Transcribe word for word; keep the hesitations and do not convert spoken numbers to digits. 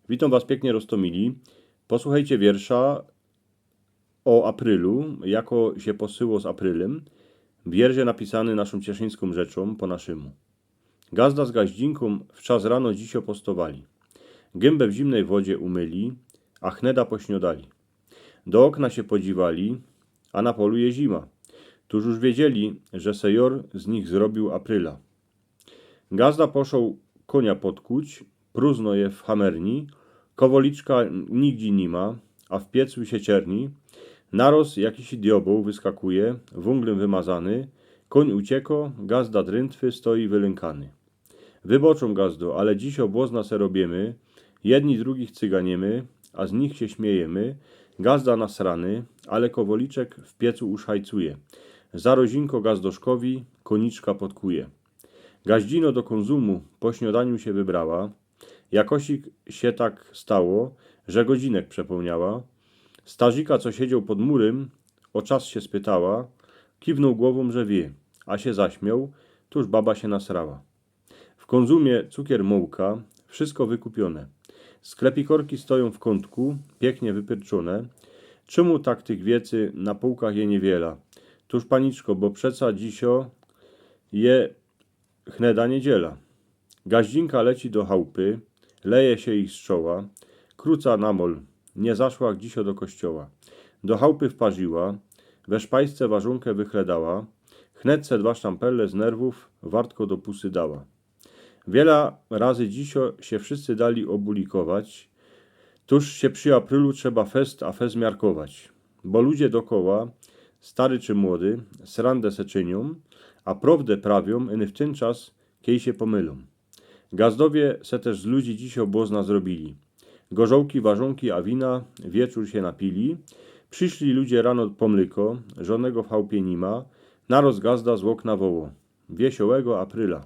Witōm was piyknie, roztōmili. Posłuchejcie wiersza ô aprylu, jako sie posyło z aprylym. Wiersz je napisany naszōm cieszyńskōm rzeczōm po naszymu. Gazda z gaździnkōm w czas rano dzisiŏ postowali. Gymby w zimnyj wodzie umyli, a chneda pośniodali. Do ôkna sie podziwali, a na polu je zima. Tuż już wiedzieli, że se jŏr z nich zrobiōł apryla. Gazda poszoł konia podkuć, prōżno je w chamerni, kowoliczka nigdzie ni ma, a w piecu sie czerni. Naroz jakiś diobōł wyskakuje, wōnglym wymazany. Kōń ucieko, gazda drętwy stoi wylynkany. Wyboczōm, gazdo, ale dzisiŏ błŏzna se robiymy. Jedni drugich cyganiemy, a z nich sie śmiejymy. Gazda nasrany, ale kowoliczek w piecu uszajcuje. Zarozinko gazdoszkowi koniczka podkuje. Gaździno do Kōnzumu po śniodaniu sie wybrała. Jakosik sie tak stało, że godzinek przepōmniała. Starzika, co siedzioł pod murym, ô czas sie spytała. Kiwnōł głowōm, że wiy, a sie zaśmioł, tuż baba sie nasrała. W Kōnzumie cukier, mōłka, wszystko wykupiōne. Sklepikorki stojōm w kōntku, piyknie wypyrczōne. Czymu tak tych wiecy na pōłkach je niywiela? Tuż, paniczko, bo przeca dzisiŏ je chneda niedziela. Gaździnka leci do chałpy, leje sie ich z czoła. Kruca na mol, niy zaszła dzisiŏ do kościoła. Do chałpy wparziła, we szpajsce warzōnkã wychledała. Chned se dwa sztampele z nerwōw wartko do pusy dała. Wiela razy dzisiŏ sie wszyscy dali ôbulikować. Tuż sie przi aprylu trzeba fest a fest miarkować. Bo ludzie dokoła, stary czy młody, srandã se czyniōm, a prowdã prawiōm iny w tyn czas, kiej sie pomylōm. Gazdowie se tyż z ludzi dzisiŏ błŏzna zrobiyli. Gorzołki, warzōnki a wina wieczōr sie napiyli. Prziszli ludzie rano po mlyko, żŏdnego w chałpie ni ma. Naroz gazda z ôkna woło: Wiesiołego apryla.